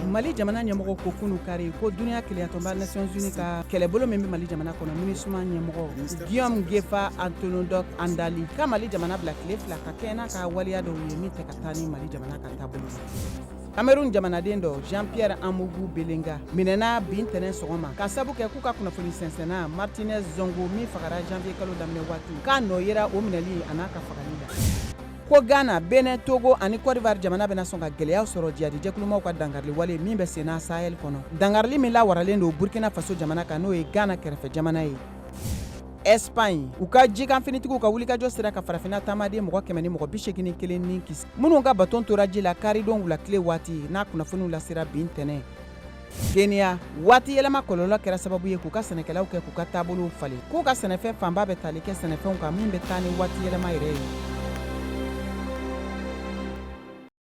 Mali jamana ɲɛmɔgɔ ko kunu kari ko duniya kelenyatɔnba Nations Unies ka kɛlɛbolo min bɛ Mali jamana kɔnɔ, MINUSMA ɲɛmɔgɔ Guillaume Ngefa Anthonioz Andali ka Mali jamana bila tile 2 ka kɛɲɛ n'a ka waleya dɔw ye min tɛ ka taa ni Mali jamana ka taabolo ye. Cameroun jamanaden dɔ Jean-Pierre Amougou Belenga minɛna bi ntɛnɛn sɔgɔma ka sabu kɛ k'u ka kunnafoni sɛnsɛnna Martinez Zongo min fagara janvier kalo daminɛ waati, k'a nɔ yera o minɛli a n'a ka fagali la. Ko Ghana, Benin, Togo ani Côte d'Ivoire jamana bɛna sɔn ka gɛlɛya sɔrɔ jihadi jɛkulumaw ka dankarili wale min bɛ senna Sahel kɔnɔ, dankarili min lawaralen don Burkina Faso jamana kan, n'o ye Ghana kɛrɛfɛ jamana ye. Espagne, u ka jikanfinitigiw ka wulikajɔ sera ka farafinna taamaden mɔgɔ 181 ni kisi minnu ka baton tora ji la karidon wula tile waati, n'a kunnafoniw lasera bi ntɛnɛn. Kenya, waati yɛlɛma kɔlɔlɔ kɛra sababu ye k'u ka sɛnɛkɛlaw kɛ k'u ka taabolow falen, k'u ka sɛnɛfɛn fanba bɛ tali kɛ sɛnɛfɛnw kan min bɛ taa ni waati yɛlɛma yɛrɛ ye.